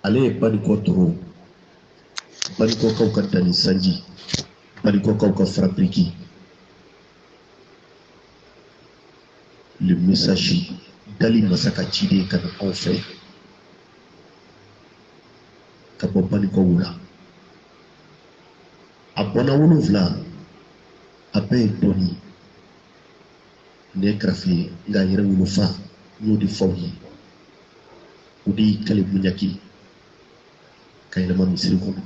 Ale ye Banikɔ toro, Banikɔkaw ka danni sanji, Banikɔkaw ka farabiriki, le messager dali masa ka ciden ka na anw fɛ ka bɔ Banikɔ wula. A bɔnna 7, a bɛɛ ye dɔnni ne karafe ye, nka a yɛrɛ wolofa n y'o de fɔ aw ye, o de y'i kale muɲaki ka yɛlɛma misiri kɔnɔ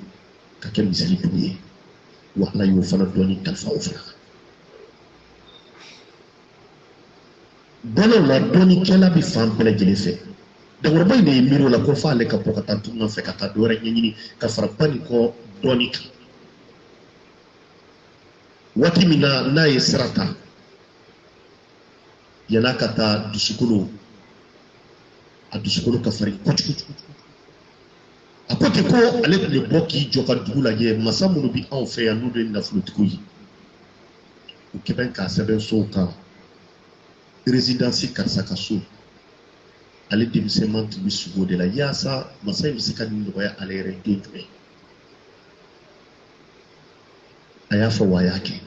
ka kɛ misiri dugu ye. Wa Ala y'o fana dɔnni kalifa o fana bɔnnaw la. Dɔnnikɛla bɛ fan bɛɛ lajɛlen fɛ. Dankɔrɔba in de ye miiri o la ko f'ale ka bɔ ka taa tunga fɛ, ka taa dɔ wɛrɛ ɲɛɲini ka fara Banikɔ dɔnni kan. Waati min na n'a ye sira ta yann'a ka taa, dusukolo, a dusukolo ka farin kojugu. A ko ten ko ale tun bɛ bɔ k'i jɔ ka dugu lajɛ. Masa minnu bɛ anw fɛ yan, n'u de ye nafolotigiw ye, u kɛbɛn k'a sɛbɛn sow kan, résidence karisa ka so. Ale denmisɛnman tun bɛ sugo de la yaasa masa in bɛ se ka nin nɔgɔya ale yɛrɛ don jumɛn. A y'a fɔ wa a y'a kɛ.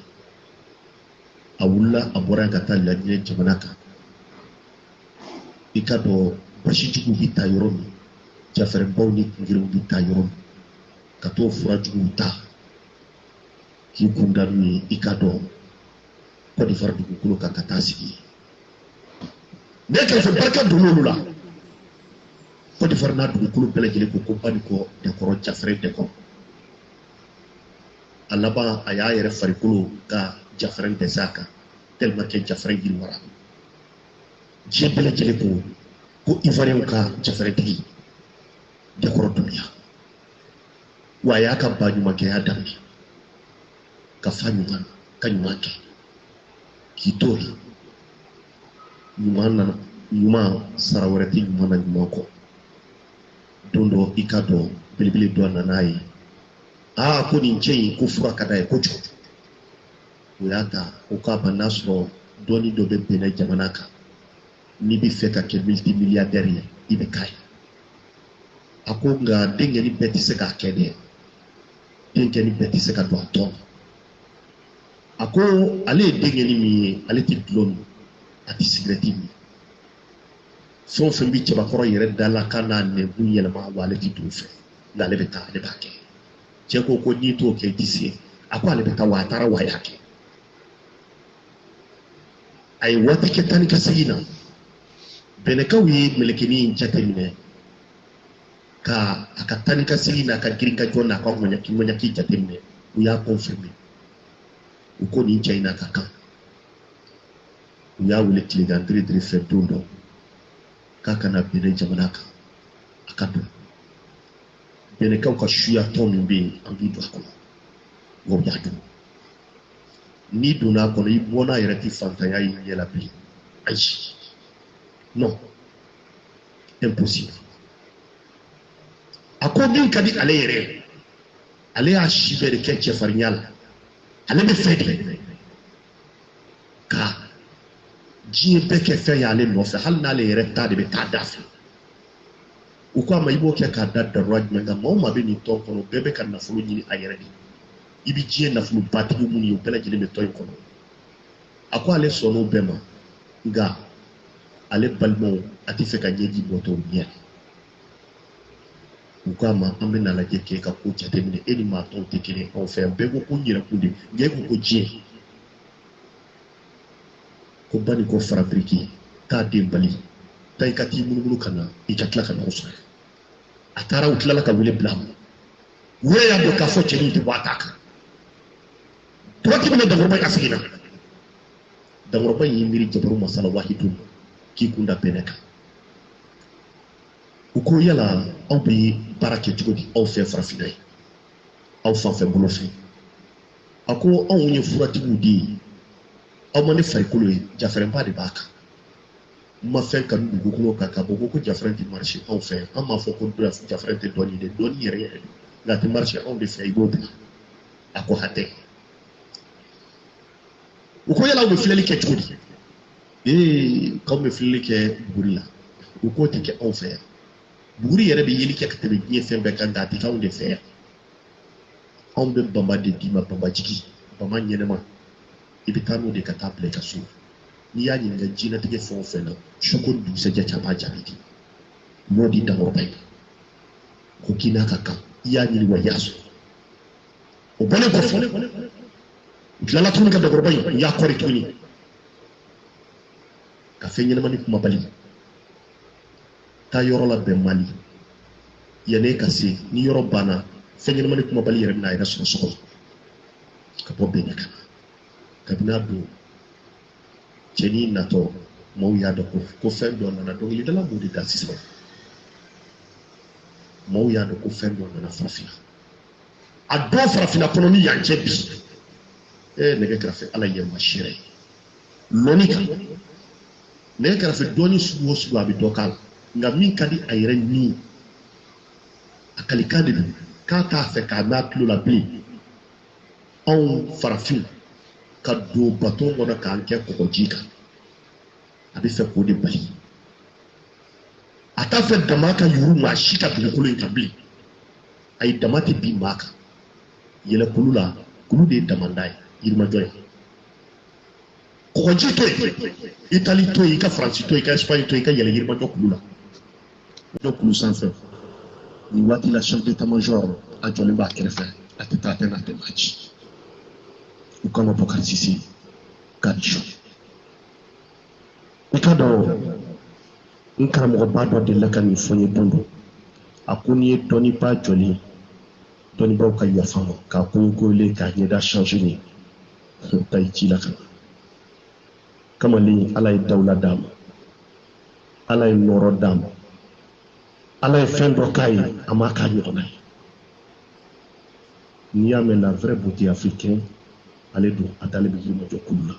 A wulila, a bɔra yen ka taa Laginɛ jamana kan. I ka dɔn basijuguw bɛ taa yɔrɔ min, jafɛrɛnbaw ni kungirinw bɛ taa yɔrɔ min, ka t'o furajuguw ta k'i kun da n'u ye, i ka dɔn Côte d'Ivoire dugukolo kan, ka taa sigi ne kɛrɛfɛ. Barika donn'olu la. Côte d'Ivoire n'a dugukolo bɛɛ lajɛlen ko ko Banikɔ dɛkɔrɔ, jafɛrɛn dɛkɔrɔ. A laban, a y'a yɛrɛ farikolo ka jafɛrɛn dɛsɛ a kan tellement que jafɛrɛn yiriwara. Diɲɛ bɛɛ lajɛlen ko ko Ivoiriyɛnw ka jafɛrɛntigi dɛkɔrɔ Dunbiya. Wa a y'a ka ba ɲumankɛya daminɛ ka fa ɲuman ka ɲuman kɛ k'i t'o la. Ɲuman nana, ɲuman sara wɛrɛ tɛ ɲuman na ɲuman kɔ. Don dɔ, i ka dɔn belebele dɔ nana ye, aa, ko nin cɛ in ko fura ka d'a ye kojugu. O y'a ta, o k'a ma n'a sɔrɔ dɔnni dɔ bɛ Benin jamana kan, n'i bɛ fɛ ka kɛ multimilliardaire ye, i bɛ k'a ye. A ko nka denkɛni bɛɛ tɛ se k'a kɛ dɛ, denkɛni bɛɛ tɛ se ka don a tɔn na. A ko ale ye denkɛni min ye, ale tɛ dulɔ min, a tɛ sigirɛti min, fɛn o fɛn bɛ cɛbakɔrɔ yɛrɛ da la ka n'a nɛnkun yɛlɛma, wa ale tɛ don o fɛ, nka ale bɛ taa, ale b'a kɛ. Cɛ ko ko n'i t'o kɛ, i tɛ se. A ko ale bɛ taa, wa a taara, wa a y'a kɛ. A ye waati kɛ taa ni ka segin na. Bɛnɛkaw ye mɛlɛkɛnin in jateminɛ ka a ka taa ni ka segin n'a ka girinkajɔ n'a ka ŋɔɲaki ŋɔɲaki jateminɛ. U y'a confirmer. U ko nin cɛ in n'a ka kan. U y'a wele tilegan tiridiri fɛ don dɔ k'a ka na Benin jamana kan, a ka don Bɛnɛkaw ka suya tɔn min bɛ yen, an b'i don a kɔnɔ. Wa u y'a don. N'i donna a kɔnɔ, i bɔnna yɛrɛ tɛ fantanya y'i ɲɛ la bilen. Ayi, non, impossible. A ko min ka di ale yɛrɛ ye, ale y'a si bɛɛ de kɛ cɛfarinya la, ale bɛ fɛ de ka diɲɛ bɛɛ kɛ fɛn ye ale nɔfɛ, hali n'ale yɛrɛ ta de bɛ taa da fɛ. U ko a ma, i b'o kɛ k'a da darura jumɛn kan? Maa o maa bɛ nin tɔn kɔnɔ, bɛɛ bɛ ka nafolo ɲini a yɛrɛ de. I bɛ diɲɛ nafolobatigi minnu ye, o bɛɛ lajɛlen bɛ tɔn in kɔnɔ. A ko ale sɔnn'o bɛɛ ma, nka ale balimaw, a tɛ fɛ ka ɲɛji bɔtɔ u ɲɛ. U k'a ma, an bɛ na lajɛ k'e ka ko jateminɛ, e ni maa tɔw tɛ kelen anw fɛ yan. Bɛɛ ko ko n yɛrɛkun de, nka e ko ko diɲɛ ko ba ni ko fara biriki k'a den bali. Taa, i ka t'i munumunu ka na, i ka tila ka na o sɔrɔ. A taara, u tilala ka wele bila a ma. U yɛrɛ y'a dɔn k'a fɔ cɛnin tɛ bɔ a ta kan. Waati min na Dankɔrɔba ka seginna, Dankɔrɔba y'i miiri jabaru masala wahidu k'i kun da bɛnɛ kan. U ko yala aw bɛ baara kɛ cogo di aw fɛ farafinna ye, aw fanfɛ bolo fɛ? A ko anw ye furatigiw de ye. Aw ma ne farikolo ye, jafɛrɛnba de b'a kan. N ma fɛn kanu dugukolo kan ka bɔ ko jafɛrɛn tɛ marché anw fɛ. An m'a fɔ ko jafɛrɛn tɛ dɔnni dɛ, dɔnni yɛrɛ yɛrɛ don, nka a tɛ marché anw de fɛ. I b'o bila. A ko hatɛ. U ko yala aw bɛ filɛli kɛ cogo di? Ee, k'anw bɛ filɛli kɛ buguri la. U k'o tɛ kɛ anw fɛ yan. Buguri yɛrɛ bɛ yeli kɛ ka tɛmɛ diɲɛ fɛn bɛɛ kan, nka a tɛ k'anw de fɛ yan. Anw bɛ bama de d'i ma, bamajigi, bama ɲɛnɛma, i bɛ taa n'o de ka taa bila i ka so. N'i y'a ɲininka diɲɛlatigɛ fɛn o fɛn na, su ko ni dugusɛjɛ cɛ, a b'a jaabi di. U y'o di dankɔrɔba in ma ko k'i n'a ka kan, i y'a ɲini wa i y'a sɔrɔ. O bɔlen kɔfɛ, u tilala tuguni ka dankɔrɔba in, u y'a kɔri tuguni ka fɛn ɲɛnamani kumabali taa yɔrɔ labɛn Mali yanni e ka se. Ni yɔrɔ banna, fɛn ɲɛnamani kumabali yɛrɛ bɛna a yɛrɛ sɔrɔ so kɔnɔ ka bɔ Benin ka na. Kabini a don cɛnin natɔ, maaw y'a dɔn ko fɛn dɔ nana. Dɔnkilidala b'o de da sisan. Maaw y'a dɔn ko fɛn dɔ nana farafinna. A dɔn farafinna kɔnɔ ni yan cɛ bi nɛgɛ kɛrɛfɛ Ala ye ma seere ye lɔnni kan. Nɛgɛ kɛrɛfɛ dɔɔni sugu o sugu, a bɛ dɔ k'a la, nka min ka di a yɛrɛ ni a kalikan de don k'a t'a fɛ k'a mɛn a tulo la bilen, anw farafinw ka don baton kɔnɔ k'an kɛ kɔgɔji kan. A bɛ fɛ k'o de bali. A t'a fɛ dama ka yuru maa si ka dugukolo in kan bilen. Ayi, dama tɛ bin maa kan. Yɛlɛ kulu la, kulu de ye damanda ye. Yirimajɔ ye kɔgɔji to yen, Itali to yen, i ka Faransi to yen, i ka Espagne to yen, i ka yɛlɛ Yirimajɔ kulu la. Jɔ kulu sanfɛ nin waati la, chef d'état major a jɔlen b'a kɛrɛfɛ, a tɛ taa, a tɛ na, a tɛ maa ci. U kama Bɔkari Sise k'a ni su. I ka dɔn, n karamɔgɔba dɔ delila ka nin fɔ n ye don dɔ. A ko n'i ye dɔnnibaa jɔlen, dɔnnibaaw ka yafa ma k'a koyi k'a ɲɛda changer, nin taa i ci la ka na. Kamalen, Ala ye dawula d'a ma, Ala ye nɔrɔ d'a ma, Ala ye fɛn dɔ k'a ye a m'a k'a ɲɔgɔnna ye. N'i y'a mɛn la vraie beauté africaine, ale don. A dalen bɛ Yirimajɔ kulu la,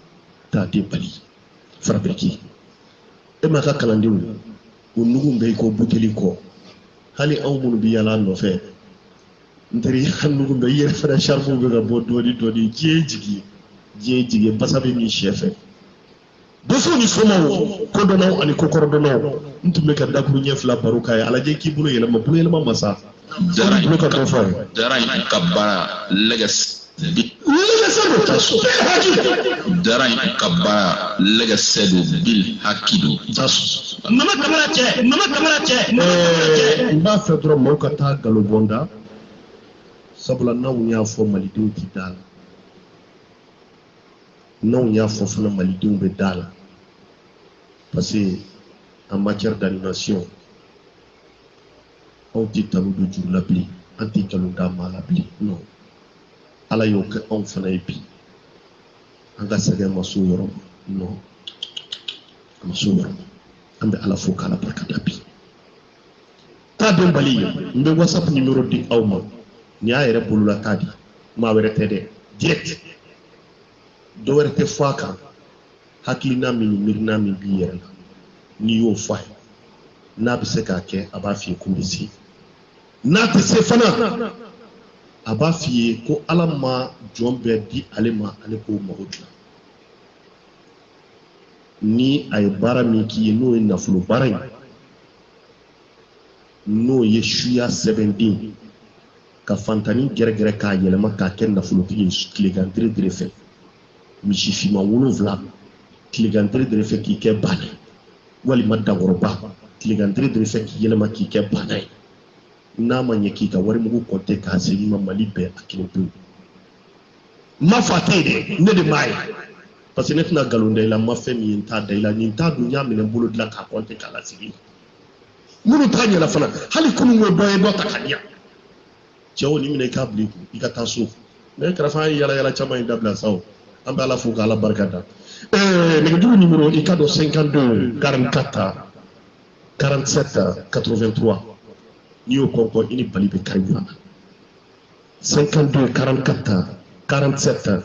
taa den bali farabiriki. E m'a ka kalandenw, o nugu bɛ i ko buteli kɔ. Hali anw minnu bɛ yaala a nɔfɛ, n teri, ka nugu bɛ i yɛrɛ fana, sarifu bɛ ka bɔ dɔɔni dɔɔni. Diɲɛ jigi ye, diɲɛ jigi ye, basa bɛ min sɛ fɛ. Donsow ni somaw, kodɔnnaw ani kokɔrɔdɔnnaw, n tun bɛ ka dakuru ɲɛ fila baro k'a ye. A lajɛ k'i bolo yɛlɛma, bolo yɛlɛma masa. Dara bolo ka dɔ fɔ a ye. Dara in ka baara lɛgɛ bi. Lɛgɛsɛ don haji. Dara in ka baara lɛgɛsɛ don bil haki don. Mama Kamara cɛ, Mama Kamara cɛ, Mama Kamara cɛ. N b'a fɛ dɔrɔn maaw ka taa galobɔnda, sabula n'anw y'a fɔ, malidenw ti da la. N'anw y'a fɔ fana, malidenw bɛ da la, parce que en matière d'animation, anw tɛ tanu don juru la bilen, an tɛ nkalon da maa la bilen. Non, Ala y'o kɛ anw fana ye bi. An ka sɛgɛn ma s'o yɔrɔ ma. Non, a ma s'o yɔrɔ ma. An bɛ Ala fo k'Ala barika da bi. Taa den bali, n bɛ WhatsApp numéro di aw ma. Nin y'a yɛrɛ bolola ta di, maa wɛrɛ tɛ dɛ, direct, dɔ wɛrɛ tɛ fɔ a kan. Hakilina min ni miirina min b'i yɛrɛ la, n'i y'o fɔ a ye, n'a bɛ se k'a kɛ, a b'a f'i ye ko n bɛ se. N'a tɛ se fana, a b'a f'i ye ko Ala ma jɔn bɛɛ di ale ma, ale k'o mago dilan. Ni a ye baara min k'i ye, n'o ye nafolo baara ye, n'o ye suya sɛbɛnden ka fantani gɛrɛgɛrɛ k'a yɛlɛma k'a kɛ nafolotigi ye tilegan dere fɛ, misi finman 7 tilegan dere fɛ k'i kɛ baana ye, walima dankɔrɔba tilegan dere fɛ k'i yɛlɛma k'i kɛ baana ye, n'a ma ɲɛ k'i ka warimugu kɔnte k'a segin ma Mali bɛɛ a kelen pewu. N m'a fɔ a tɛ yen dɛ, ne de m'a ye, parce que ne tɛna nkalon da i la. N ma fɛn min ye, n t'a da i la. Nin t'a dun, n y'a minɛ n bolo dilan k'a kɔnte k'a lasegin. Minnu t'a ɲɛna fana, hali kunun ko dɔ ye dɔ ta ka di yan. Cɛw, nin minɛ i k'a bila i kun, i ka taa so. Ne kɛrɛfɛ, an ye yala yala caman in dabila sa o. An bɛ Ala fo k'Ala barika da. Nɛgɛjuru numéro, i ka dɔn, 52 44 47 83. N'i y'o kɔnkɔn, i ni bali bɛ kari ɲɔgɔn na. 52 44 47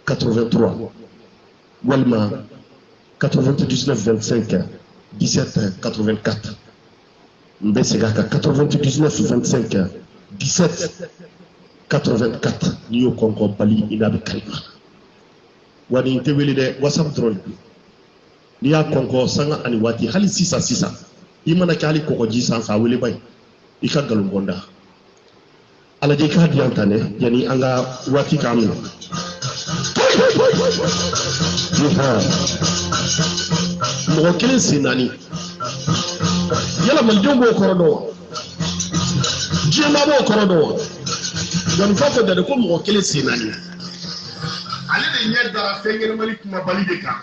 83 walima 99 25 17 84. N bɛ segin a kan, 99 25 17 84. N'i y'o kɔnkɔn, bali i n'a bɛ kari ɲɔgɔn na. Wa nin tɛ wele dɛ, WhatsApp dɔrɔn de don. N'i y'a kɔnkɔn, sanga ani waati, hali sisan sisan. I mana kɛ hali kɔgɔji sanfɛ, a wele ba ye, i ka nkalon bɔ n da. A lajɛ, i k'a di yan tan dɛ, yanni an ka waati k'an minɛ. Mɔgɔ kelen sen naani, yala malidenw b'o kɔrɔ dɔn wa? Diɲɛmaa b'o kɔrɔ dɔn wa? Jɔnnifa ko dɛ ko mɔgɔ kelen sen naani. Ale de ɲɛ dara fɛn ɲɛnamani kumabali de kan.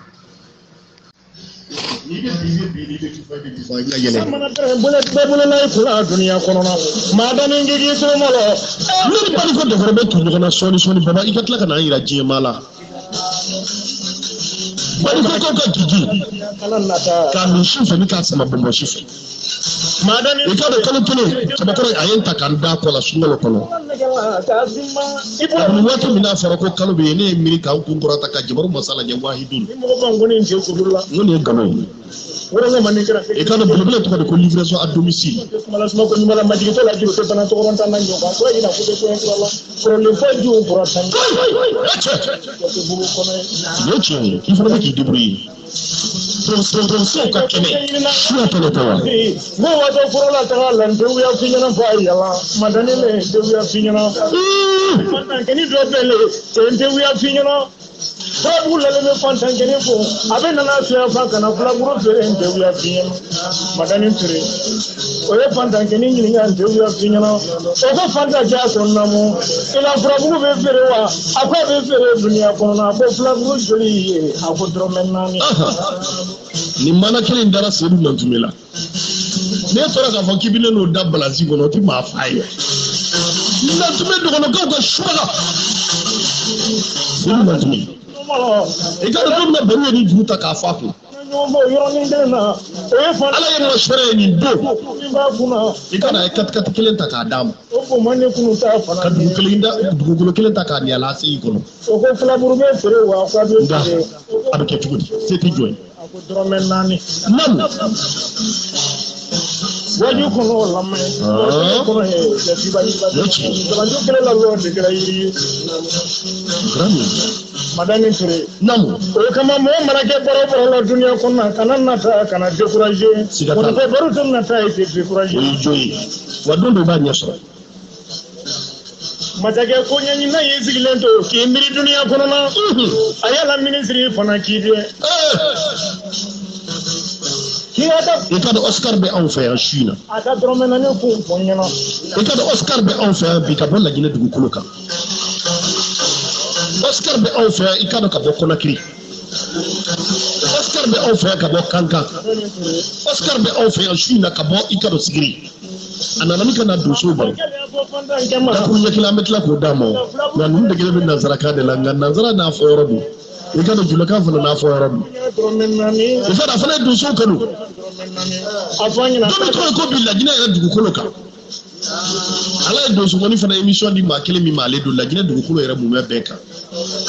N'i bɛ bi, i bɛ bi, n'i bɛ tufa, i bɛ tufa, i bɛna yɛlɛ. Bɛɛ bolola i kunna dunuya kɔnɔ maa da ni k'i tɔgɔma la. Ne ni Baliko Dɛnkɔrɔ bɛ tu ɲɔgɔn na sɔɔni sɔɔni. Baba, i ka tila ka n'an yira diɲɛmaa la. Balikokaw ka gigi k'a min su fɛ ni k'a sama bɔnbɔn su fɛ. I k'a dɔn, kalo kelen cɛbakɔrɔ a ye n ta ka n da kɔ la sunkalo kɔnɔ. Kabini waati min n'a fɔra ko kalo bɛ yen, ne ye miiri k'an kun kɔrɔta ka jabaru masa lajɛ wahidun. N ko nin ye nkalon ye. I k'a dɔn, belebele tɔgɔ de ko livraison à domicile. Nin ye tiɲɛ ye, i fana bɛ k'i débrouiller. Tonsow ka kɛnɛ suya tɔnɔ tɛ wa? N ko waatɔ fɔlɔ la taga la n tewuya fi ɲɛna fɔ a yala madani le n tewuya fi ɲɛna. Fantankɛni dɔ bɛ le cɛ n tewuya fi ɲɛna. Furabugu lalen bɛ fantankɛni fo a bɛ nana suya fa ka na fulaburu feere n tewuya fi ɲɛna. Madani ture o ye fantankɛni ɲininka n tewuya fi ɲɛna. O ko fantankɛ a ko naamu i la furabugu bɛ feere wa? A ko a bɛ feere dunuya kɔnɔ. A ko fulaburu joli ye? A ko dɔrɔmɛ 4. Nin mana kelen in dara Sedu Nantume la. Ne tora k'a fɔ k'i bɛ ne n'o da balansi kɔnɔ, o tɛ maa fa ye. Nantume dɔgɔnɔkaw ka subaga. Sedu Nantume. I ka dɔn don min na Baru ye nin juru ta k'a fɔ a kun. Ala ye masɔrɔ ye nin don. I ka na a ye katikati kelen ta k'a d'a ma. Ka dugu kelen da, dugukolo kelen ta k'a di ala se i kɔnɔ. O ko filaburu bɛ feere wa? K'a bɛ Nka feere. a bɛ kɛ cogo di? Se tɛ jɔ ye. A ko dɔrɔmɛ 4. Namu. Waju kɔnɔ o lamɛn. Kɔnɔ ye jabanju kelen la lɔ de kɛra yiri ye. Grand. Madani Ture. Namu. O kama mɔgɔ mana kɛ baara o baara la dunuya kɔnɔ, kana nata, kana décourager. Siga t'a la. Kɔnɔfɛ baro tɛ nata ye tɛ décourager. O y'i jo ye. Wa don dɔ i b'a ɲɛ sɔrɔ. Masakɛ ko ɲɛɲinina y'i sigilen to k'i miiri dunuya kɔnɔ, a y'a la minisiri fana k'i dɛ. K'i ka taa. I ka dɔn Oscar bɛ anw fɛ yan su in na. A ka dɔrɔmɛ 4 kun fɔ n ɲɛna. I ka dɔn, Oscar bɛ anw fɛ yan bi ka bɔ Laginɛ dugukolo kan. Oscar bɛ anw fɛ yan, i ka dɔn, ka bɔ Conakry. Oscar bɛ anw fɛ yan ka bɔ Kankan. Oscar bɛ anw fɛ yan su in na ka bɔ, i ka dɔn, Sigiri. A nana ni ka na donsow baro. Dakuru ɲɛ kelen, an bɛ tila k'o d'a ma o. Nka ninnu degelen bɛ nanzarakan de la, nka nanzara n'a fɔ yɔrɔ don. I ka dɔn, julakan fana n'a fɔ yɔrɔ don. Dɔrɔmɛ 4. O fana, a fana ye donsow kanu. A fɔ an ɲɛna. Don min tɔgɔ ye ko bi Laginɛ yɛrɛ dugukolo kan. Ala ye donsokɔni fana émission di maa kelen min ma, ale don Laginɛ dugukolo yɛrɛ mumɛ bɛɛ kan.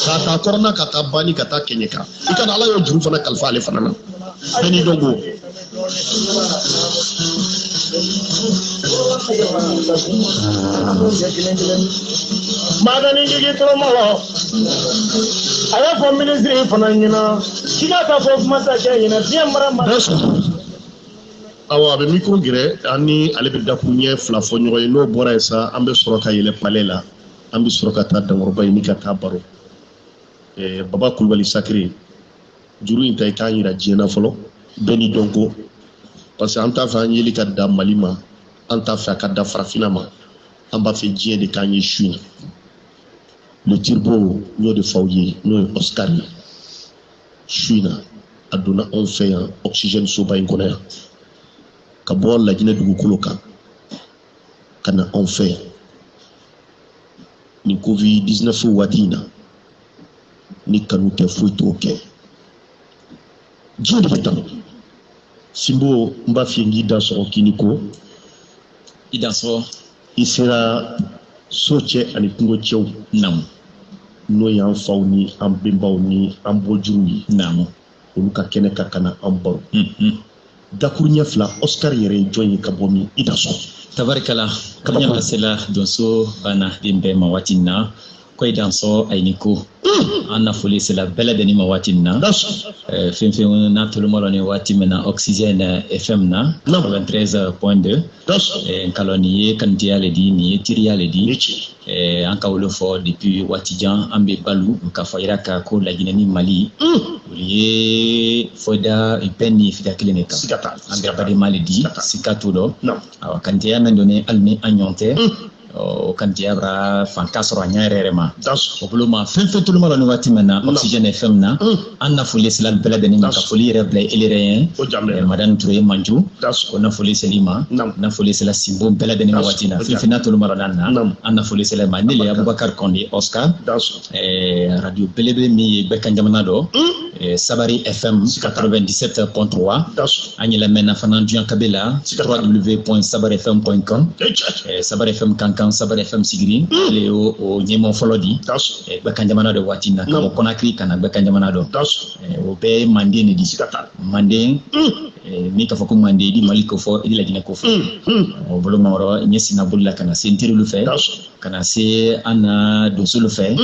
K'a ta kɔrɔna ka taa banni ka taa kɛɲɛ kan. I ka dɔn, Ala y'o juru fana kalifa ale fana na. Bɛɛ n'i dɔnko. Madani jigi tɔrɔma la. A y'a fɔ minisiri fana ɲɛna k'i ka taa fɔ masakɛ ɲɛna diɲɛ mara ma. Awɔ, a bɛ micro gɛrɛ an ni ale bɛ dakuru ɲɛ fila fɔ ɲɔgɔn ye. N'o bɔra yen sa, an bɛ sɔrɔ ka yɛlɛ palais la, an bɛ sɔrɔ ka taa Dankɔrɔba ɲini ka taa baro. Baba Kulubali Sakiri, juru in ta i k'an yira diɲɛ na fɔlɔ, bɛɛ n'i dɔnko. Parce que an t'a fɛ an yeli ka da Mali ma, an t'a fɛ a ka da farafinna ma, an b'a fɛ diɲɛ de k'an ye su in na. Le Turbo, n y'o de fɔ aw ye, n'o ye Oscar ye. Su in na a donna anw fɛ yan oxygène soba in kɔnɔ yan, ka bɔ Laginɛ dugukolo kan ka na anw fɛ yan nin Covid 19 waati in na. Ni kanu tɛ, foyi t'o kɛ. Diɲɛ de bɛ tan. Sinbo, n b'a f'i ye n k'i da sɔgɔ k'i ni ko. I da sɔgɔ. I sera so cɛ ani kungo cɛw. Naamu. N'o y'an faw ni an benbaw ni an bɔjuruw ye. Naamu. Olu ka kɛnɛ ka na an baro. Dakuru ɲɛ fila, Oscar yɛrɛ ye jɔn ye, ka bɔ min? I da sɔgɔ. Tabarikala. Kabako sela donso banna den bɛɛ ma waati in na ko i dansɔ a ye ni ko. An na foli sela bɛɛ lajɛlen ma waati in na. Fɛn fɛn n'a toloma lɔ ni waati min na Oxygène FM na 93.2. Nkalon nin ye kanutiya le di, nin ye teriya le di. An ka wolo fɔ depuis waati jan an bɛ balu k'a fɔ yira ka ko Laginɛ ni Mali olu ye fɔda bɛn ni fida kelen de kan. An bɛ badenma le di, sika t'o dɔ. Awa kanutiya min donnen hali ni an ɲɔgɔn tɛ, o kanutiya bara fanka sɔrɔ a ɲɛ yɛrɛ yɛrɛ ma. O bolo ma fɛn fɛn toloma lɔ ni waati min na Oxygène FM na, an na foli sela bɛɛ lajɛlen ma ka foli yɛrɛ bila ele yɛrɛ ye Madame Touré Manju, o na foli seli ma, na foli sela Sinbo bɛɛ lajɛlen ma waati na fɛn fɛn n'a toloma lɔ n'an na, an na foli sela ma. Ne le Abubakar Kɔnde Oscar, radio belebele min ye Gbɛkan jamana dɔ, Sabari FM 97.3. An yɛlɛmɛna fana duyan kabe la www.sabarifm.com, Sabari FM kankan, Sabari FM Sigiri, ale y'o o ɲɛmɔgɔ fɔlɔ di Gbɛkan jamana dɔ waati na, ka bɔ Conakry ka na Gbɛkan jamana dɔ. O bɛɛ ye Manden de di. Manden n'i k'a fɔ ko Manden, i di Mali ko fɔ, i di Laginɛ ko fɔ. O bolo ma yɔrɔ ɲɛsinna bolo la ka na se n terilu fɛ, ka na se an na donsolu fɛ,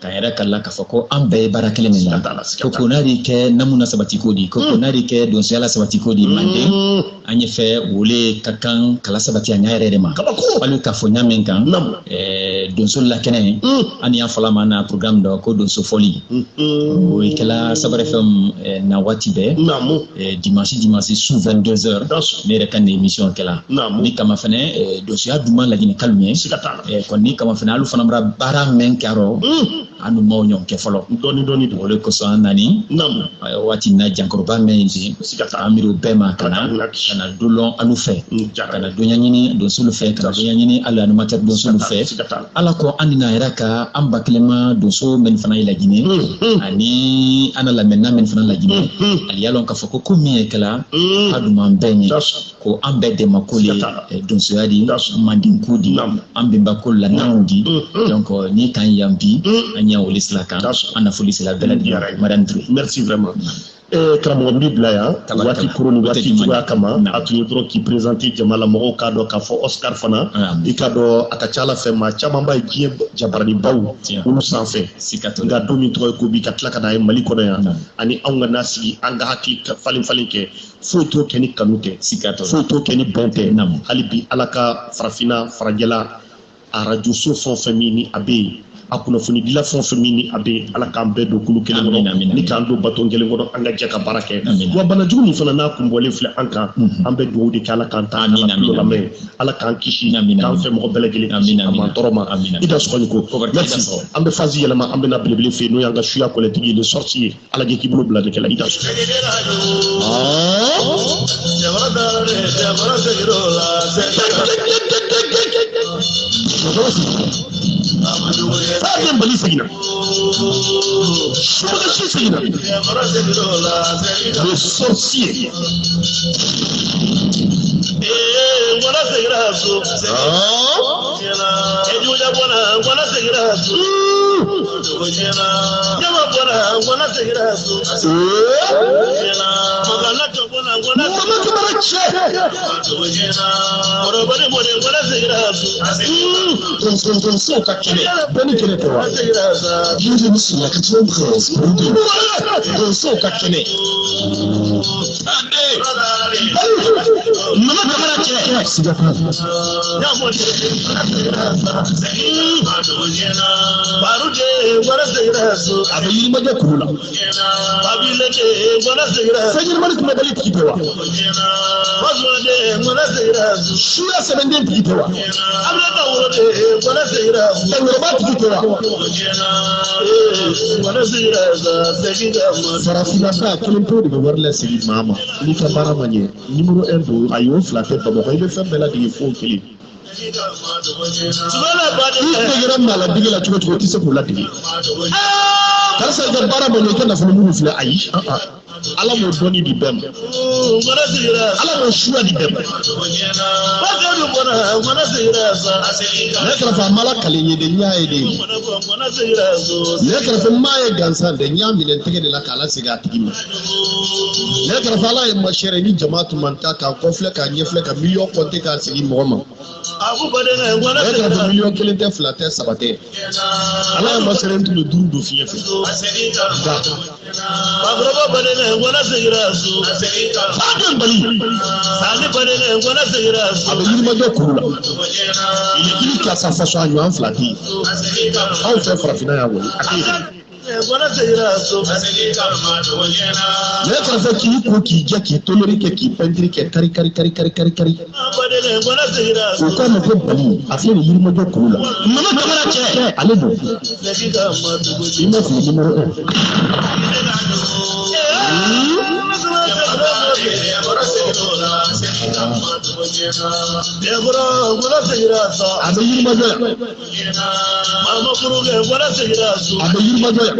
k'an yɛrɛ kala k'a fɔ ko an bɛɛ ye baara kelen de la. Ko ko n'a de kɛ namu na sabati ko di, ko ko n'a de kɛ donsoya la sabati ko di Manden, an ye fɛ wele ka kan kala sabati a ɲɛ yɛrɛ de ma. Hali k'a fɔ ɲa min kan donso la kɛnɛ, an y'a fɔla ma na programme dɔ ko donso fɔli, o ye kɛla Sabari FM na waati bɛɛ dimanche su 22h, ne yɛrɛ ka nin émission kɛla. Ni kama fɛnɛ donsoya duman Laginɛ kalu ye kɔni, ni kama fɛnɛ alu fana bara baara mɛn kɛ rɔ, an dun m'aw ɲɔgɔn kɛ fɔlɔ. Dɔɔni dɔɔni o de kosɔn an nani waati in na jankɔrɔba mɛn yen, an miiri o bɛɛ ma ka na dolɔn alu fɛ, ka na donya ɲini donsolu fɛ, ka na donya ɲini alu animateur donsolu fɛ. Ala ko an nina yɛrɛ ka an ba kelen ma donso min fana ye Laginɛ ani an na lamɛnna min fana Laginɛ, ali y'a lɔn k'a fɔ ko min ye kɛla a duman bɛɛ ye, ko an bɛɛ dɛmɛ ko le donsoya di, manden ko di, an bɛnba ko la naw di. Donc ni kan yan bi an y'a wele sira kan, an na foli sira bɛɛ lajɛlen. Madame Touré, merci vraiment. Karamɔgɔ n b'i bila yan waati koro ni waati cogoya kama, a tun ye dɔrɔn k'i présenter jama la, mɔgɔw k'a dɔn k'a fɔ Oscar fana, i k'a dɔn a ka ca ala fɛ maa caman b'a ye diɲɛ jabaraninbaw olu sanfɛ, nka don min tɔgɔ ye ko bi ka tila ka n'a ye Mali kɔnɔ yan, ani anw ka n'a sigi an ka hakili falen falen kɛ, foyi t'o kɛ ni kanu tɛ, foyi t'o kɛ ni bɛn tɛ. Hali bi Ala ka farafinna farajɛla arajo so fɛn o fɛn min ni a bɛ yen, a kunnafonidila fɛn o fɛn min ni a bɛ yen, Ala k'an bɛɛ don kulu kelen kɔnɔ, ni k'an don baton kelen kɔnɔ, an ka jɛ ka baara kɛ. Wa banajugu min fana n'a kun bɔlen filɛ an kan, an bɛ dugawu de kɛ Ala k'an ta Ala tulo lamɛn, Ala k'an kisi, k'an fɛ mɔgɔ bɛɛ lajɛlen kisi a man tɔɔrɔ ma. I da sɔgɔli ko merci. An bɛ phase yɛlɛma, an bɛ na belebele fɛ yen, n'o y'an ka suya kɔlɛtigi ye, le sorcier ye. Ala k'i bolo bila nin kɛla i da sɔgɔ. Fɛn Mali seginna, Sɔrɔdasi seginna, le sorcier. Ngɔnɔ seginna so. Ejuguja bɔra, ngɔnɔ seginna so. Jama bɔra, ngɔnɔ seginna so. Magana tɔ bɔra, ngɔnɔ. Mama Kamara cɛ. Kɔrɔbɔri bɔra, ngɔnɔ seginna so. Donsow ka kɛnɛ, bɛɛ ni kɛnɛ tɛ wa? Bienvenue sur la 93.2. Donsow ka kɛnɛ. Mama Kamara cɛ. Siga t'a la. A bɛ Yirimajɔ kulu la. Fɛn ɲɛnamani kumabali tigi tɛ wa? Suya sɛbɛnden tigi tɛ wa? Dankɔrɔba tigi tɛ wa? Farafinna da kelen pewu de bɛ wari lasegin maa ma n'i ka baara ma ɲɛ. Numéro 1 don, ayi o fila tɛ Bamakɔ, i bɛ fɛn bɛɛ ladege fo kelen. I degera maa ladege la cogo cogo, i tɛ se k'o ladege. Karisa i ka baara ma ɲɛ, i ka nafolo mugu filɛ, ayi. Ala m'o dɔnni di bɛɛ ma. Ala m'o suya di bɛɛ ma. Ne kɛrɛfɛ a ma lakali n ye de, n y'a ye de. Ne kɛrɛfɛ n m'a ye gansan dɛ, n y'a minɛ n tɛgɛ de la k'a lasegin a tigi ma. Ne kɛrɛfɛ ala ye ma sɛrɛ ni jama tun man ta k'a kɔfilɛ k'a ɲɛfilɛ ka miliyɔn kɔnte k'a sigi mɔgɔ ma. Ne kɛrɛfɛ miliyɔn kelen tɛ, fila tɛ, saba tɛ, ala ye ma sɛrɛ n tun bɛ duuru don fiɲɛ fɛ. Nka Faden Bali, a bɛ yirimajɔ kuru la, il est ka sa faso a ɲɔgɔn fila tɛ yen anw fɛ farafinna yan kɔni, a tɛ yen. Ne kɛrɛfɛ k'i ko k'i jɛ k'i toléré kɛ k'i pɛntiri kɛ kari kari kari kari kari kari, o k'a ma ko Bali, a filɛ nin yirimajɔ kuru la. Mama Kamara cɛ. Ale don i ma fili numéro 1. A bɛ yirimajɔ yan, a bɛ yirimajɔ yan,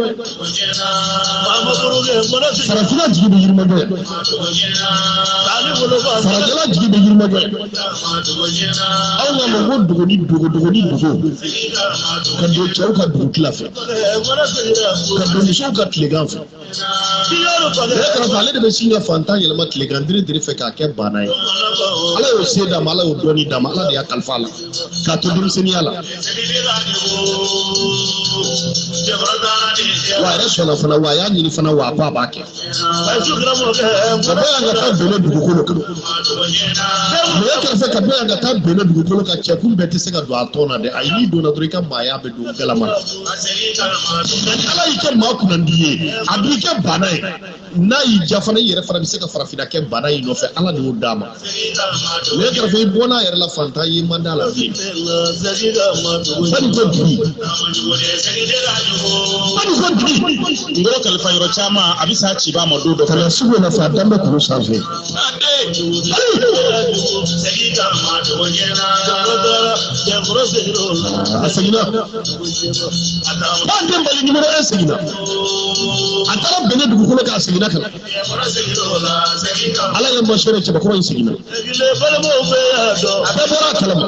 farafinna jigi bɛ yirimajɔ yan, farajɛla jigi bɛ yirimajɔ yan. Aw ka mɔ ko dogo ni dogo dogo ni dogo ka don cɛw ka dugutila fɛ, ka don musow ka tilegan fɛ. Ne kɛrɛfɛ ale de bɛ sin ka fantan yɛlɛma tilegan diri diri fɛ k'a kɛ baana ye. Ala y'o se d'a ma, ala y'o dɔnni d'a ma, ala de y'a kalifa a la k'a to denmisɛnninya la. Wa a yɛrɛ sɔnna fana, wa a y'a ɲini fana, wa a ko a b'a kɛ. Ka bɔ yan ka taa Benin dugukolo kan, ne kɛrɛfɛ ka bɔ yan ka taa Benin dugukolo kan, cɛkun bɛɛ tɛ se ka don a tɔn na dɛ. Ayi, n'i donna dɔrɔn i ka maaya bɛ don galama la. Nka ni ala y'i kɛ maa kunnandi ye, a b'i kɛ bana ye. N'a y'i ja fana, i yɛrɛ fana bɛ se ka farafinna kɛ bana in nɔfɛ. Ala de y'o d'a ma. Ne kɛrɛfɛ i bɔ n'a yɛrɛ la, fantan ye man d'a la bilen. Sani ko dugu, sani ko dugu. Ngolo kalifa yɔrɔ caman, a bɛ s'a cibaa ma don dɔ Ka fɛ. na sugu la fɛ, a dan bɛ kuru sanfɛ. A seginna. Faden Bali numéro 1 seginna. A taara Benin dugukolo kan, a seginna ka na. Ala ye masɛrɛ cɛbakɔrɔ in seginna. A bɛɛ bɔra a kalama.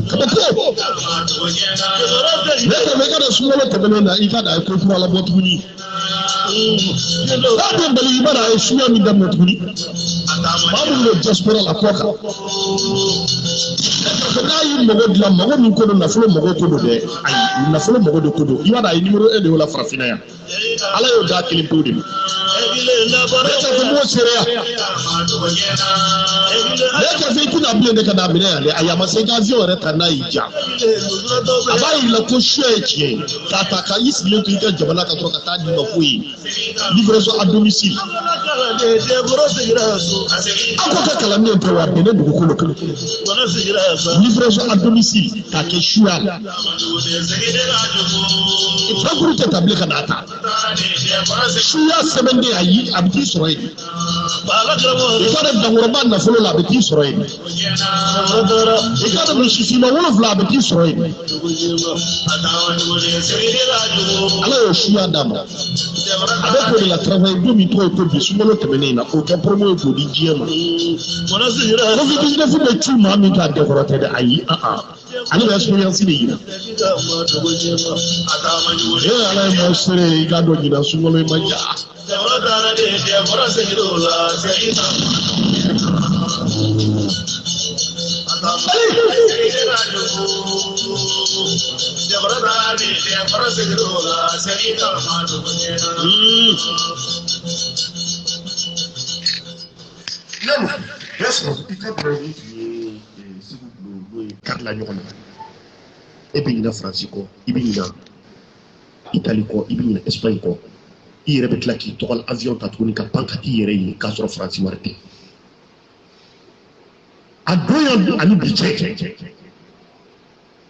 Kabako. Ne kɛrɛfɛ i ka na sunkalo tɛmɛnen na, i ka na a ye ko kura labɔ tuguni. Faden Bali, i b'a dɔn a ye suya min daminɛ tuguni. Maa minnu bɛ diaspora la kɔ kan. N'a y'i mago dilan, mago min ko don, nafolo mago ko don dɛ. Ayi, nafolo mago de ko don. I b'a dɔn a ye numéro 1 de y'o la farafinna yan. Ala y'o d'a kelen pewu de ma. Ne kɛrɛfɛ m'o seereya. Ne kɛrɛfɛ i tɛna bilen de ka n'a minɛ yan dɛ. Ayi, a ma se i ka avion yɛrɛ ta n'a y'i ja. A b'a yir'i la ko suya ye tiɲɛ ye. K'a ta ka i sigilen to i ka jamana kan dɔrɔn ka taa d'i ma foyi ye. Livraison à domicile. Aw ko ka kalanden tɛ wa Benin dugukolo kan. Livraison à domicile k'a kɛ suya la. Pankuru tɛ ta bilen ka n'a ta. Suya sɛbɛnden ayi, a bɛ t'i sɔrɔ yen. I ka dɔn dankɔrɔba nafolo la, a bɛ t'i sɔrɔ yen. I ka dɔn misifinma 7, a bɛ t'i sɔrɔ yen. Ala y'o suya d'a ma. A bɛ k'o de la travailler don min tɔgɔ ye ko bi sunkalo tɛmɛnen in na, k'o kɛ promo ye k'o di diɲɛ ma. Covid-19 bɛ cu maa min k'a dɛkɔrɔ tɛ dɛ, ayi, an an. Ale bɛ expérience de yira. Ee ala ye maa seere ye, i k'a dɔn ɲinan sunkalo in ma ja. Naamu, bɛɛ sɔrɔ i ka dɔn ni tun ye Segu bulon n'o ye karila ɲɔgɔn na. E bɛ ɲinɛ Faransi kɔ, i bɛ ɲinɛ Itali kɔ, i bɛ ɲinɛ Espagne kɔ. I yɛrɛ bɛ tila k'i tɔgɔ la avion ta tuguni ka pan ka t'i yɛrɛ ye k'a sɔrɔ Faransi wari tɛ. A don yan ani bi cɛ,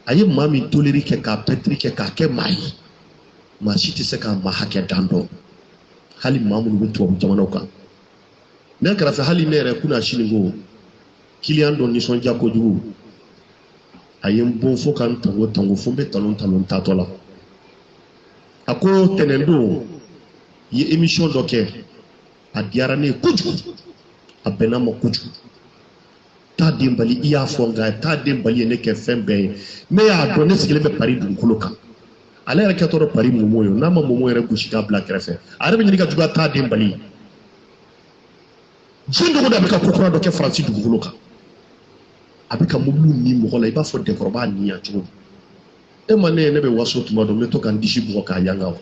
a ye maa min toleri kɛ k'a pɛntiri kɛ k'a kɛ maa ye, maa si tɛ se k'a maa hakɛ dan dɔn, hali maa minnu bɛ tubabu jamanaw kan. Ne kɛrɛfɛ hali ne yɛrɛ kunna sini ko kiliyan dɔ nisɔndiya kojugu, a ye n bon fo ka n tango tango fo n bɛ talon talon taatɔ la. ko tɛnɛndon i ye émission dɔ kɛ, a diyara ne ye kojugu, a bɛnna n ma kojugu. Taa den bali, i y'a fɔ, nka taa den bali ye ne kɛ fɛn bɛɛ ye. Ne y'a dɔn, ne sigilen bɛ Paris dugukolo kan. Ale yɛrɛ kɛtɔ dɔ Paris momo ye, n'a ma momo yɛrɛ gosi k'a bila kɛrɛfɛ, a yɛrɛ bɛ ɲini ka juguya taa den bali ye. Diɲɛ dogo don, a bɛ ka ko kura dɔ kɛ Faransi dugukolo kan. A bɛ ka mobiliw ni mɔgɔ la i b'a fɔ dɛkɔrɔba ni yan cogo di. E ma ne ye, ne bɛ waso tuma dɔ, n bɛ to ka n disi bugɔ k'a yanga o.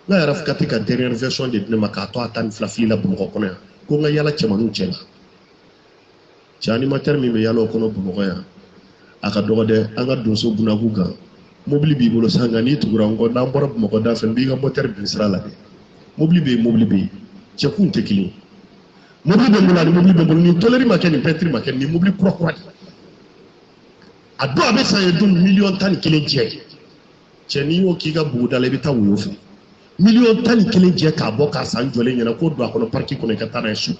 N ka RAV4 ka dernière version de di ne ma k'a to a 12 fili la Bamakɔ kɔnɔ yan, ko n ka yala cɛmaninw cɛ la. Cɛ animateur min bɛ yala o kɔnɔ Bamakɔ yan, a ka dɔgɔ dɛ. An ka donso bunaku kan, mobili b'i bolo san, nka n'i tugura n kɔ, n'an bɔra Bamakɔ da fɛ, n b'i ka moteur bin sira la dɛ. Mobili bɛ yen, mobili bɛ yen, cɛkun tɛ kelen ye. Mobili bɛ n bolo ani mobili bɛ n bolo, nin tôlerie ma kɛ, nin peinture ma kɛ, nin mobili kura kura de. A don a bɛ san ye don 11 miliyɔn jɛ. Cɛ, n'i y'o k'i ka buguda la, i bɛ taa woyo fɛ. 11 miliyɔn jɛ k'a bɔ k'a san jɔlen ɲɛna, k'o don a kɔnɔ parki kɔnɔ, i ka taa n'a ye so.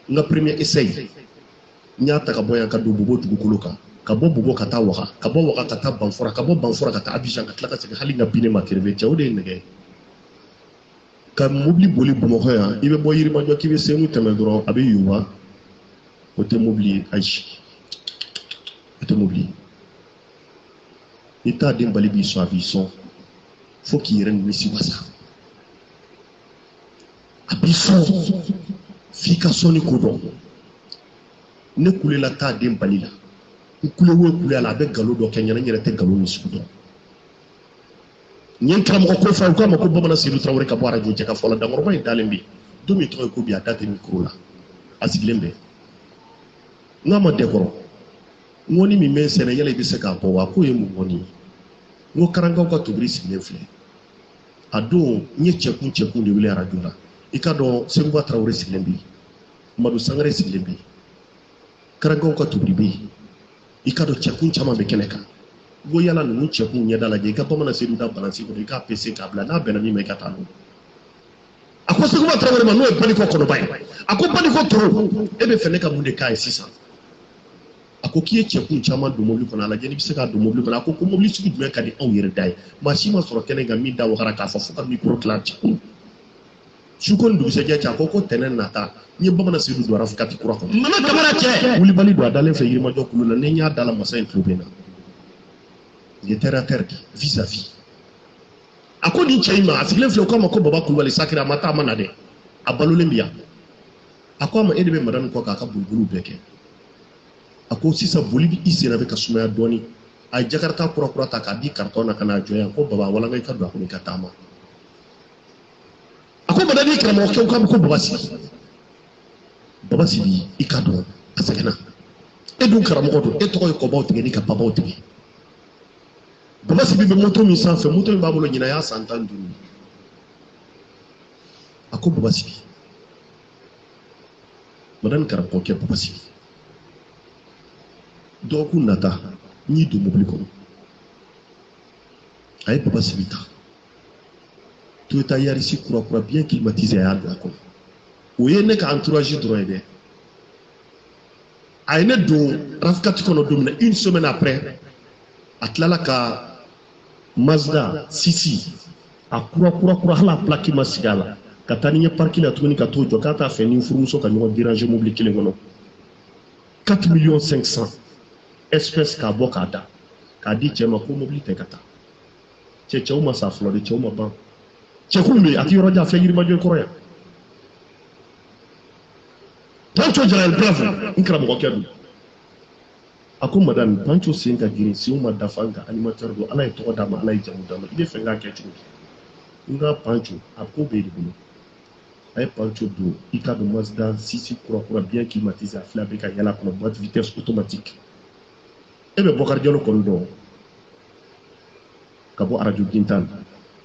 N ka premier essai, n y'a ta ka bɔ yan ka don Bobo dugukolo kan, ka bɔ Bobo ka taa Waga, ka bɔ Waga ka taa Banfora, ka bɔ Banfora ka taa Abidjan, ka tila ka segin. Hali n ka pneu ma crevé. Cɛ, o de ye nɛgɛ ye ka mobili boli Bamakɔ yan. I bɛ bɔ Yirimajɔ k'i bɛ Senu tɛmɛ dɔrɔn, a bɛ yuwa. O tɛ mobili ye, ayi, o tɛ mobili ye. N'i t'a den bali b'i sɔn, a b'i sɔn fo k'i yɛrɛ nimisi wasa. A b'i sɔn f'i ka sɔnni ko dɔn. Ne kulela t'a den bali la, n kule o kule a la, a bɛ nkalon dɔ kɛ n ɲɛna, n yɛrɛ tɛ nkalon min sugu dɔn. N ye n karamɔgɔ ko fɔ, u k'a ma ko Bamanan Seydou Tarawele ka bɔ arajo jɛ ka fɔ la. Dankɔrɔba in dalen bɛ yen don min tɔgɔ ye ko bi, a da tɛ micro la, a sigilen bɛ. N k'a ma dɛkɔrɔ, ŋɔni min bɛ n sɛnɛ, yala i bɛ se k'a bɔ wa? K'o ye mun ŋɔni ye? N ko karankaw ka tobili sigilen filɛ. A don n ye cɛkun cɛkun de wele arajo la. I ka dɔn, Seguba Tarawele sigilen bɛ yen, Madu Sangare sigilen bɛ yen, karankaw ka tobili bɛ yen. I ka dɔn, cɛkun caman bɛ kɛnɛ kan. N ko yala ninnu cɛkun ɲɛda lajɛ, i ka Bamanan Seydou da balance kɔnɔ, i k'a pese k'a bila, n'a bɛnna min ma, i ka taa n'o ye. A ko Seguba Tarawele ma, n'o ye Banikɔ kɔnɔba ye, a ko Banikɔ toro, e bɛ fɛ ne ka mun de k'a ye sisan? A ko k'i ye cɛkun caman don mobili kɔnɔ, a lajɛ n'i bɛ se k'a don mobili kɔnɔ. A ko ko mobili sugu jumɛn ka di anw yɛrɛ da ye? Maa si ma sɔrɔ kɛnɛ kan min da wagara k'a fɔ fo ka micro tilan cɛkun. Su ko ni dugusɛjɛ cɛ, a ko ko tɛnɛn nata, n ye Bamanan Seydou don RAV4 kura kɔnɔ. Mama Kamara cɛ. Wulibali don, a dalen fɛ Yirimajɔ kulu la. Ni n y'a da la, masa in tulo bɛ n na. Nin ye terre à terre de vis à vis. A ko nin cɛ in ma, a sigilen filɛ, o k'a ma ko Baba Kulubali Sakiri, a ma taa, a ma na dɛ, a balolen bi yan. A ko a ma, e de bɛ madame kɔ k'a ka boliboliw bɛɛ kɛ. A ko sisan boli bɛ i sen na, bɛ ka sumaya dɔɔni. A ye jakarta kura kura ta k'a di carton na ka n'a jɔ yan, ko baba walanga, i ka don a kɔnɔ, i ka taama. A ko madame karamɔgɔkɛ k'a bɛ ko Baba Sibi, Baba Sibi, i ka dɔn a sɛgɛnna, e dun karamɔgɔ don, e tɔgɔ ye kɔbaw tigɛ ni ka babaw tigɛ. Baba Sibi bɛ moto min sanfɛ, moto min b'a bolo ɲinan y'a san 15 ye. A ko Baba Sibi, madame karamɔgɔkɛ Baba Sibi, dɔgɔkun nata n y'i don mobili kɔnɔ. A ye Baba Sibi ta, Toyota Yaris kura kura bien climatisé, a y'a don a kɔnɔ. O ye ne ka entourage dɔrɔn ye dɛ. A ye ne don RAV4 kɔnɔ don min na, une semaine après, a tilala ka Mazda 6 a kura kura kura, hali a plaque ma sigi a la, ka taa ni n ye parc la tuguni, ka t'o jɔ, k'a t'a fɛ ni n furumuso ka ɲɔgɔn déranger mobili kelen kɔnɔ. 4 millions 500 espèce k'a bɔ k'a da k'a di cɛ ma, ko mobili tɛ ka taa. Cɛ, cɛw ma sa fɔlɔ de, cɛw ma ban. Cɛkun bɛ yen, a tɛ yɔrɔ jan, a filɛ Yirimajɔ kɔrɔ yan. Pancho Jalal, bravo, n karamɔgɔkɛ don. A ko madame Pancho sen ka girin, senw ma dafa, nka animateur don, Ala ye tɔgɔ d'a ma, Ala ye jamu d'a ma. I bɛ fɛ n k'a kɛ cogo di? N ka Pancho, a ko b'e de bolo. A ye Pancho don, i ka don Mazda 6 kura kura bien climatisé, a filɛ, a bɛ ka yɛlɛ a kɔnɔ, boîte vitesse automatique. E bɛ Bɔkari Jalo kɔni dɔn ka bɔ arajo Gintan.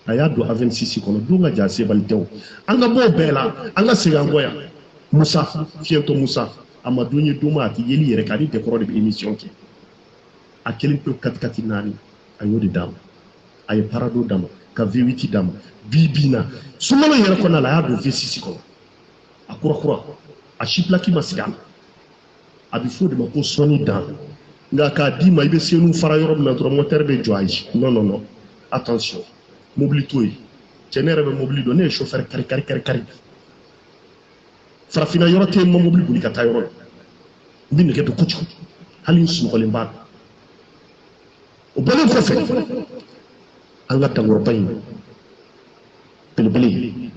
A y'a don A26 kɔnɔ don ka jan, sebali tɛ o. An ka bɔ o bɛɛ la, an ka segin an kɔ yan. Musa Fiyɛntɔ Musa, a ma don ye don ma, a tɛ yeli yɛrɛ kɛ, ani dɛkɔrɔ de bɛ émission kɛ. A kelen pe katikati naani, a y'o de d'a ma. A ye Prado d'a ma, ka V8 d'a ma. Bi bi in na, sunkalo yɛrɛ kɔnɔna la, a y'a don V6 kɔnɔ, a kura kura, a si plaque ma sigi a la. A bɛ fɔ o de ma ko sɔnni dan. Nka k'a d'i ma, i bɛ senu fara yɔrɔ min na dɔrɔn, moteur bɛ jɔ. Ayi, non, non, non, attention. Mobili t'o ye. Cɛ ne yɛrɛ bɛ mobili dɔn, ne ye chauffeur kari kari kari kari. Farafinna yɔrɔ tɛ yen n ma mobili boli ka taa yɔrɔ la. N bɛ nɛgɛ don kojugu. Hali n sunɔgɔlen b'a dɔn. O bɔlen kɔfɛ, an ka dankɔrɔba in belebele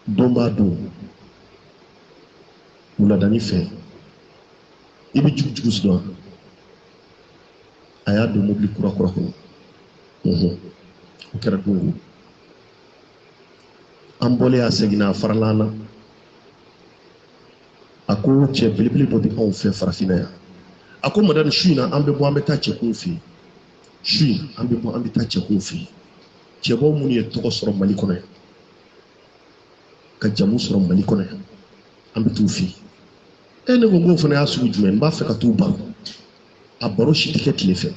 don b'a don wuladani fɛ i bɛ jugujugu sɔrɔ a y'a don mobili kura kura kɔnɔ o kɛra don o an bɔlen a seginna a farala an na a ko cɛ belebele dɔ bɛ anw fɛ farafinna yan a ko madani su in na an bɛ bɔ an bɛ taa cɛkunw fɛ yen su in an bɛ bɔ an bɛ taa cɛkunw fɛ yen cɛbaw minnu ye tɔgɔ sɔrɔ mali kɔnɔ yan ka jamu sɔrɔ mali kɔnɔ yan an bɛ t'u fɛ yen e ne ko n k'o fana y'a sugu jumɛn n b'a fɛ ka t'u baro a baro si tɛ kɛ tile fɛ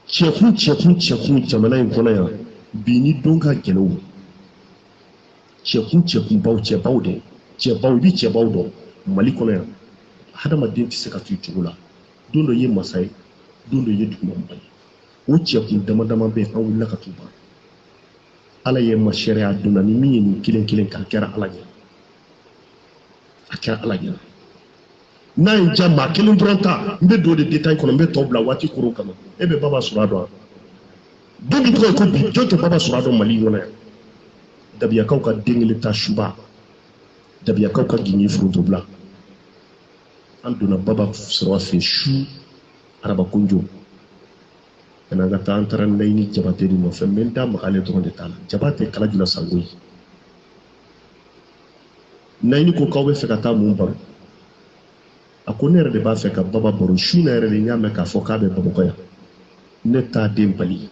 cɛkun cɛkun cɛkun jamana in kɔnɔ yan bi ni don ka gɛlɛn o cɛkun cɛkunbaw cɛbaw dɛ cɛbaw i bɛ cɛbaw dɔn mali kɔnɔ yan hadamaden tɛ se ka to i cogo la don dɔ i ye masa ye don dɔ i ye dugumamɔgɔ ye o cɛkun dama dama bɛ yen an wulila ka t'u baro ala ye ma seereya donna ni min ye nin kelen kelen k'a kɛra ala ɲɛ a kɛra ala ɲɛ n'a ye ja maa kelen dɔrɔn ta n bɛ don de détail kɔnɔ n bɛ tɔ bila waati koro kama e bɛ baba sura dɔn wa don min tɔgɔ ye ko bi jɔn tɛ baba sura dɔn mali kɔnɔ yan dabiyakaw ka den kelen ta suba dabiyakaw ka gingin forontobila an donna baba sura fɛ su araba kunjo ka na an ka taa an taara nayini jabate de nɔfɛ n bɛ n da maga ale dɔrɔn de ta la jabate kala jula sango ye nayini ko k'aw bɛ fɛ ka taa mun baro a ko ne yɛrɛ de b'a fɛ ka baba baro su in na yɛrɛ de n y'a mɛn k'a fɔ k'a bɛ bamakɔ yan ne t'a den bali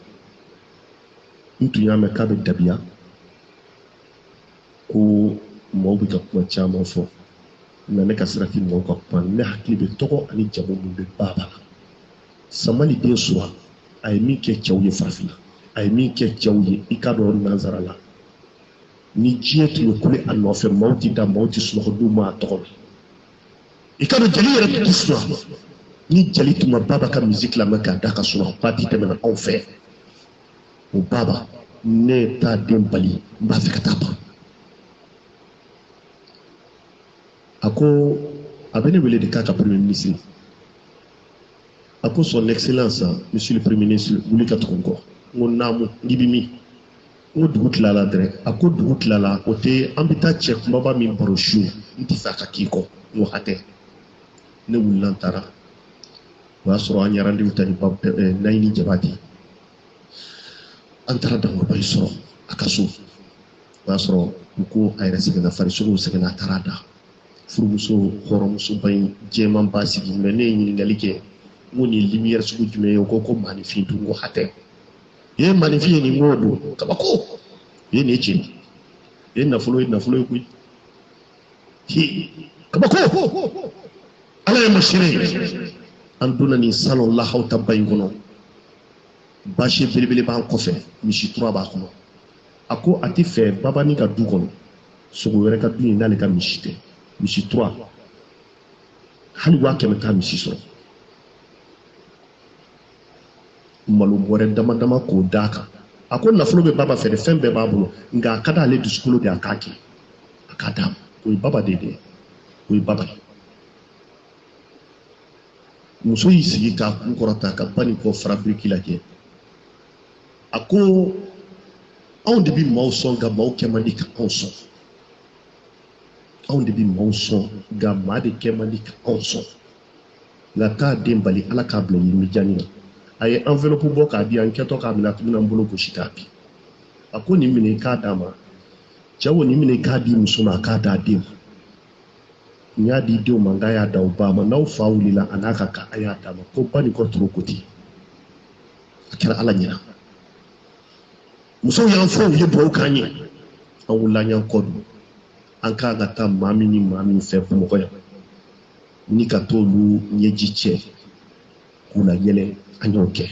n tun y'a mɛn k'a bɛ dabiya ko maaw bɛ ka kuma caman fɔ nka ne ka sira tɛ maaw ka kuma ne hakili bɛ tɔgɔ ani jamu min bɛ baba la samali den sura a ye min kɛ cɛw ye farafinna a ye min kɛ cɛw ye i k'a dɔn nansara la ni diɲɛ tun bɛ kule a nɔfɛ maaw tɛ da maaw tɛ sunɔgɔ d'u ma a tɔgɔ mɛn i k'a dɔn jeli yɛrɛ tun tɛ sunɔgɔ ni jeli tun ma baba ka misiki lamɛn k'a da ka sunɔgɔ ba ti tɛmɛna anw fɛ o baba ne t'a den bali n b'a fɛ ka taa ban a ko a bɛ ne wele de k'a ka premier ministre a ko son excellence monsieur le premier ministre wuli ka tugu n kɔ n ko naamu n k'i bɛ min n ko dugu tilala dɛrɛ a ko dugu tilala o tɛ an bɛ taa cɛ kunbaba min baro su n tɛ fɛ a ka k'i kɔ n ko hatɛ ne wulila n taara o y'a sɔrɔ an ye rendez-vous ta ni Nayini Jabate an taara Dankɔrɔba in sɔrɔ a ka so o y'a sɔrɔ u ko a yɛrɛ sɛgɛnna farisogo sɛgɛnna a taara da furumuso hɔrɔnmusoba in jɛman ba sigi mɛ ne ye ɲininkali kɛ n ko nin ye lumière sugu jumɛn ye o ko ko maanifin dun n ko hatɛ i ye maanifin ye nin ko don kabako i ye nin ye tiɲɛ ye nafolo ye nafolo ye koyi kabako ala ye masire ye an donna nin salon lahawutaba in kɔnɔ basi belebele b'an kɔfɛ misi tura b'a kɔnɔ a ko a tɛ fɛ babani ka du kɔnɔ sogo wɛrɛ ka du ye n'ale ka misi tɛ misi tura hali 500 t'a misi sɔrɔ malo bɔrɛ dama dama k'o d'a kan a ko nafolo bɛ baba fɛ dɛ fɛn bɛɛ b'a bolo nka a ka d'ale dusukolo de a k'a kɛ a k'a d'a ma o ye baba de ye dɛ o ye baba ye muso y'i sigi k'a kun kɔrɔta ka ba ni kɔ fara biriki lajɛ a ko anw de bɛ maaw sɔn nka maaw kɛ man di ka anw sɔn anw de bɛ maaw sɔn nka maa de kɛ man di ka anw sɔn nka k'a den bali ala k'a bila yirimijaani na a ye enveloppe bɔ k'a di an kɛtɔ k'a minɛ a tun bɛna n bolo gosi k'a bin a ko nin minɛ i k'a d'a ma cɛ o nin minɛ i k'a di muso ma a k'a d'a den ma n y'a di denw ma n k'a y'a da u ba ma n'aw fa wulila a n'a ka kan a y'a d'a ma ko ba ni kɔ toro ko ten a kɛra ala ɲɛna musow y'an fɔ u ye dugawu k'an ye an wulila an y'an kɔ don an kan ka taa maa min ni maa min fɛ bamakɔ yan ni ka t'olu ɲɛji cɛ k'u la yɛlɛ an y'o kɛ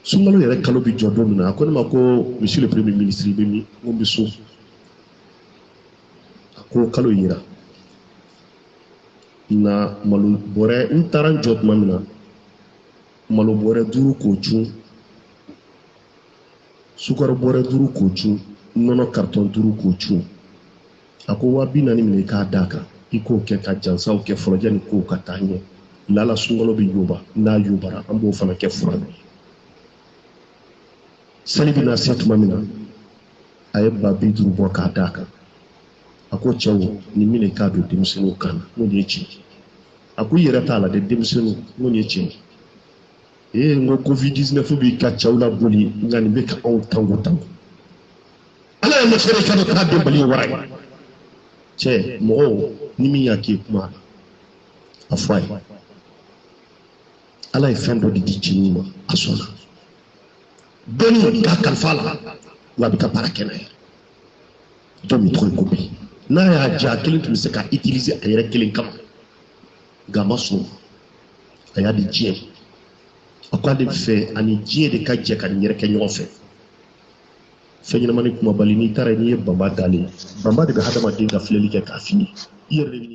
sunkalo yɛrɛ kalo bɛ jɔ don min na a ko ne ma ko monsieur le premier ministre i bɛ min n ko n bɛ so a ko kalo yira na malo bɔrɛ n taara n jɔ tuma min na Malo bɔrɛ 5 k'o cun, sukaro bɔrɛ 5 k'o cun, nɔnɔ karitɔn 5 k'o cun. A ko 40.000 minɛ i k'a d'a kan, i k'o kɛ ka jansaw kɛ fɔlɔ yanni kow ka taa ɲɛ. Lala sunkalo bɛ yoba, n'a yobara an b'o fana kɛ fura ye. Seli bɛna se tuma min na, a ye 50.000 bɔ k'a d'a kan. A ko cɛw, nin minɛ i k'a don denmisɛnninw kan na, n ko nin ye tiɲɛ. A ko i yɛrɛ t'a la dɛ, denmisɛnninw, n ko nin ye tiɲɛ. Ee, n ko covid-19 b'i ka cɛw laboli, nka nin bɛ ka anw tango tango. Ala ye masɔrɔ i ka dɔn k'a den bali ye wara ye. Cɛ, mɔgɔw, ni min y'a k'i kuma la, a fɔ a ye. Ala ye fɛn dɔ de di cɛnin ma, a sɔnna. Dɔnni k'a kalifa a la, wa a bɛ ka baara kɛ n'a ye. Dɔ min tɔgɔ ye ko bi. N'a y'a diya, a kelen tun bɛ se ka utiliser a yɛrɛ kelen kama. Nka a ma sɔn o ma. A y'a di diɲɛ ma. A ko ale fɛ ani diɲɛ de ka jɛ ka nin yɛrɛ kɛ ɲɔgɔn fɛ. Fɛn ɲɛnamani kumabali, n'i taara n'i ye banba dalen, banba de bɛ hadamaden ka filɛli kɛ k'a f'i ye. I yɛrɛ de bɛ